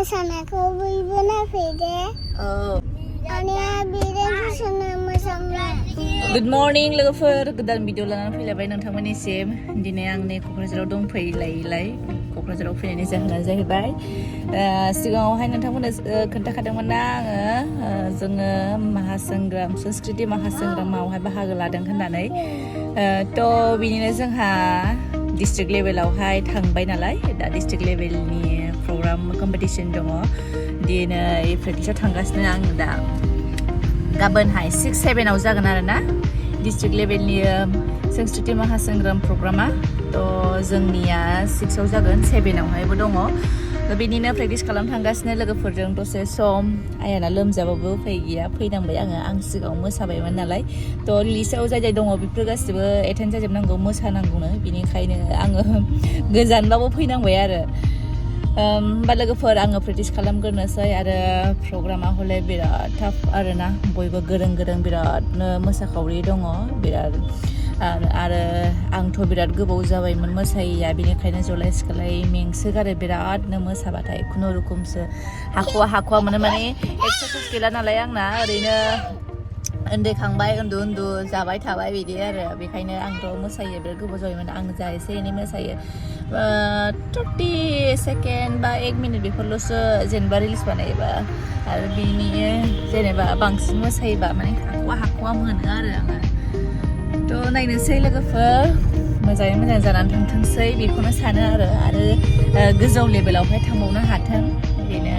मोसानायखौ बयबो नायफैदो आंनिया बिराद मोसानो मोजां मोनो Good morning लोगोफोर गोदान भिडिअ लानानै फैलायबाय नोंथांमोननिसिम दिनै आं नै क'क्राझाराव दंफैलायलाय क'क्राझाराव फैनायनि जाहोना जाहैबाय सिगाङावहाय नोंथांमोननो खोन्थाखादोंमोन ना आङो जोङो महासंग्राम संस्कृति महासंग्रामावहाय बाहागो लादों होननानै थ' बिनिनो जोंहा डिस्ट्रिक्ट लेभेलावहाय थांबाय नालाय दा डिस्ट्रिक्ट लेभेलनि प्रग्राम कम्पिटिसन दङ दिनै प्रेक्टिसाव थांगासिनो आं दा गाबोनहाय 6-7 जागोन आरो ना डिस्ट्रिक्ट लेभेलनि संस्कृति महासंग्राम प्रग्रामा थ' जोंनिया 6 जागोन 7आवहायबो दङ बिनिनो प्रेक्टिस खालामनो थांगासिनो लोगोफोरजों दसे सम आयाना लोमजाबाबो उफाय गैया फैनांबाय आं सिगाङाव मोसाबायमोन नालाय थ' लिस्टआव जाय जाय दङ बेफोर गासिबो एटेन्ड जाजोबनांगौ मोसानांगौनो बिनिखायनो आङो गोजानबाबो फैनांबाय आरो होमबा लोगोफोर आङो प्रेक्टिस खालामग्रोनोसै आरो प्रग्रामा हले बिराद टाफ आरोना बयबो गोरों बिरादनो मोसाखावरि दङ बिराद आरो आंथ' बिराद गोबाव जाबायमोन मोसायैया बिनिखायनो जलाय सिखालाय मेंसोगारो बिरादनो मोसाबाथाय खुनुरुखुमसो हाखवा मोनो माने एक्सारसाइस गैला नालाय आंना ओरैनो उन्दै खांबाय उन्दु जाबाय थाबाय बिदि आरो बेखायनो आंथ' मोसायो बिराद गोबाव जाबायमोन आं जा एसे एनै मोसायो 30 सेकेन्ड बा 1 मिनिट बेफोरल'सो जेनेबा रिल्स बानायोबा आरो बिनि जेनेबा बांसिन मोसायोबा माने हाखवा मोनो आरो आङो थ' नायनोसै लोगोफोर मोजाङै मोजां जानानै थांथोंसै बेखौनो सानो आरो गोजौ लेभेलावहाय थांबावनो हाथों बेनो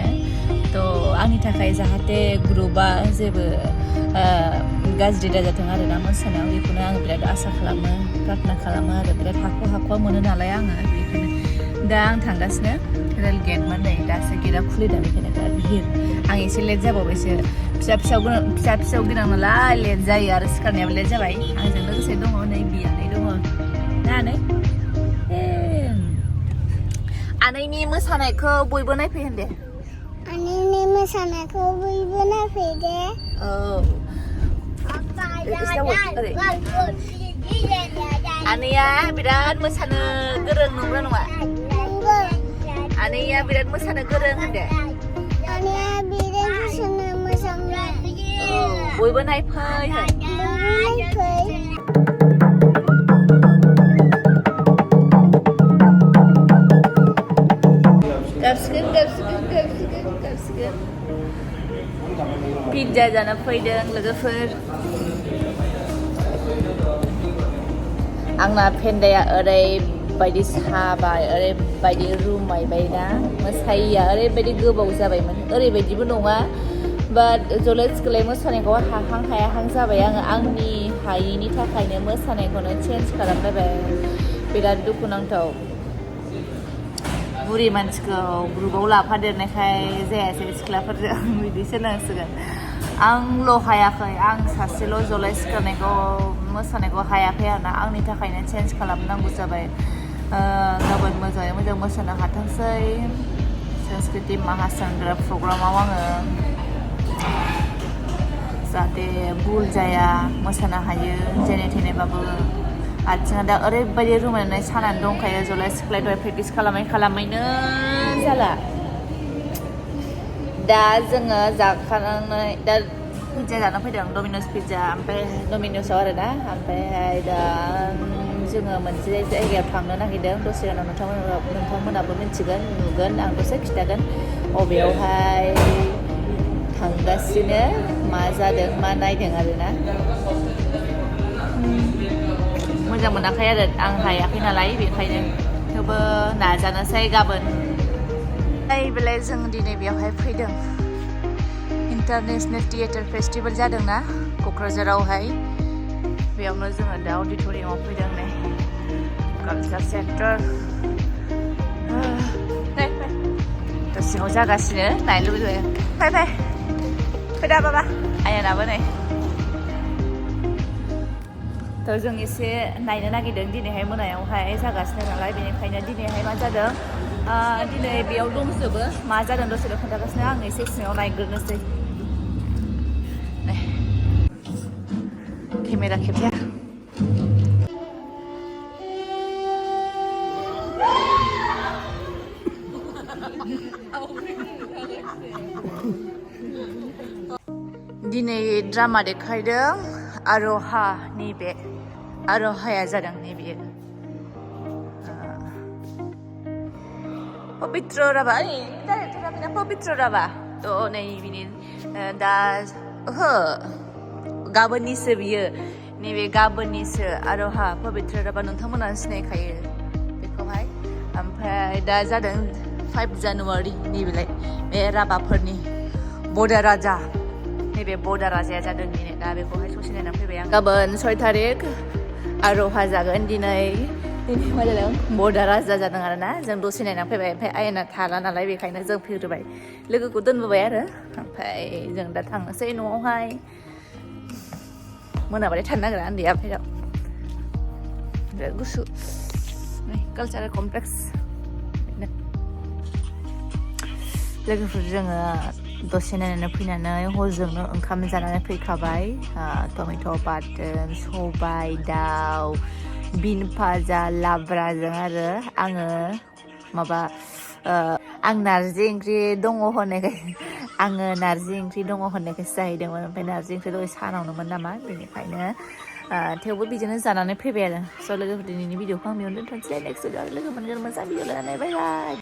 थ' आंनि थाखाय जाहाथे ग्रुपआ जेबो गाज्रि दाजाथों आरो ना मोसानायाव बेखौनो आङो बिराद आसा खालामो प्रार्थना खालामो आरो बिराद हाखवा मोनो नालाय आङो बेखौनो दा आं थांगासिनो रेल गेटमोन नै दासो गेटआ खुलिदों बेखायनो बिराद भिर आं एसे लेट जाबावबायसो फिसा गोनां नालाय लेट जायो आरो सिखारनायाबो लेट जाबाय आंजों लोगोसे दङ नै बियानै दङ नानै आनैनि मोसानायखौ बयबो नायफै होनदे आनैनि मोसानायखौ बयबो नायफैदो आनैया बिराद मोसानो गोरों नंगौना नङा आनैया बिराद मोसानो गोरों होनदे आनैया बिराद मोसानो मोजां मोनो बयबो नायफै गाबसिगोन पिज्जा जाना फैदों लोगोफोर आंना फेन्दाया ओरैबायदि साबाय ओरैबायदि रुमायबायना मोसायैया ओरैबायदि गोबाव जाबायमोन ओरैबायदिबो नङा बाट जलाय सिखलाय मोसानायखौ हायाहां जाबाय आङो आंनि हायैनि थाखायनो मोसानायखौनो चेन्ज खालामलायबाय बिराद दुखुनांथाव बुरि मानसिखौ ग्रुपआव लाफादेरनायखाय जायासै सिख्लाफोरजों बिदिसो नांसिगोन आंल' हायाखै आं सासेल' जलाय सिखारनायखौ मोसानायखौ हायाखै आरोना आंनि थाखायनो चेन्ज खालामनांगौ जाबाय गाबोन मोजाङै मोजां मोसानो हाथोंसै संस्कृति महासंग्राम प्रग्रामाव आङो जाहाथे भुल जाया मोसानो हायो जेने थेनेबाबो आथिङा दा ओरैबायदि रुमायनानै सानानै दंखायो जलाय सिखलाय दहाय प्रेक्टिस खालामैनो जाला दा जोङो जाखानानै दा पिज्जा जानो फैदों डमिन'स पिज्जा ओमफ्राय डमिन'सआव आरोना ओमफ्रायहाय दा जोङो मोनसे जायगायाव थांनो नागिरदों दसे उनाव नोंथांमोनाबो मिथिगोन नुगोन आं दसे खिन्थागोन अबेयावहाय थांगासिनो मा जादों मा नायदों आरोना मोजां मोनाखै आरो आं हायाखै नालाय बेखायनो थेवबो नाजानोसै गाबोन बेलाय जों दिनै बेयावहाय फैदों इन्टारनेसनेल थियेटार फेस्टिभेल जादोंना क'क्राझारावहाय बेयावनो जोङो दा अडिट'रियामाव फैदों नै कालचार सेन्टार दा सिङाव जागासिनो नायनो लुबैबाय फैदा बाबा आयानाबो नै थ' जों एसे नायनो नागिरदों दिनैहाय मोनायावहाय जागासिनो नालाय बेनिखायनो दिनैहाय मा जादों दिनै बेयाव दंजोबो मा जादों दसेल' खोन्थागासिनो आं एसे सिङाव नायग्रोनोसै केमेरा खेबजाया दिनै ड्रामा देखायदों आर'हा नैबे आर'हाया जादों नैबेयो पवित्र राभा पवित्र राभा थ' नै बिनि दा ओहो गाबोननिसो बियो नैबे गाबोननिसो आर'हा पवित्र राभा नोंथांमोना सिनायखायो बेखौहाय ओमफ्राय दा जादों 5 जानुवारि नैबेलाय बे राभाफोरनि बडा राजा नैबे बडा राजाया जादों दिनै दा बेखौहाय ससे नायनानै फैबाय आं गाबोन 6 थारिख आर'हा जागोन दिनै मा जादों बडा राजा जादों आरोना जों दसे नायनानै फैबाय ओमफ्राय आयना थाला नालाय बेखायनो जों फैग्रोबाय लोगोखौ दोनबोबाय आरो ओमफ्राय जों दा थांनोसै न'आवहाय मोनाबाथाय थानो नागिरा उन्दैया बाहेराव बिराद गुसु कालचारेल कमप्लेक्स लोगोफोर जोङो दसे नायनानै फैनानै हजोंनो ओंखाम जानानै फैखाबाय टमेट' बाथोन सबाय दाउ बिन भाजा लाब्राजों आरो आङो माबा आं नारजि ओंख्रि दङ होननायखाय आङो नारजि ओंख्रि दङ होननायखायसो जाहैदोंमोन ओमफ्राय नारजि ओंख्रि दहाय सानावनोमोन नामा बेनिखायनो थेवबो बिदिनो जानानै फैबाय आरो स' लोगोफोर दिनैनि भिडिअखौ आं बेयावनो दोनथ'नोसै नेक्स्ट भिडिअ लोगो मोनगोन मोजां भिडिअ लानानै बाय बाय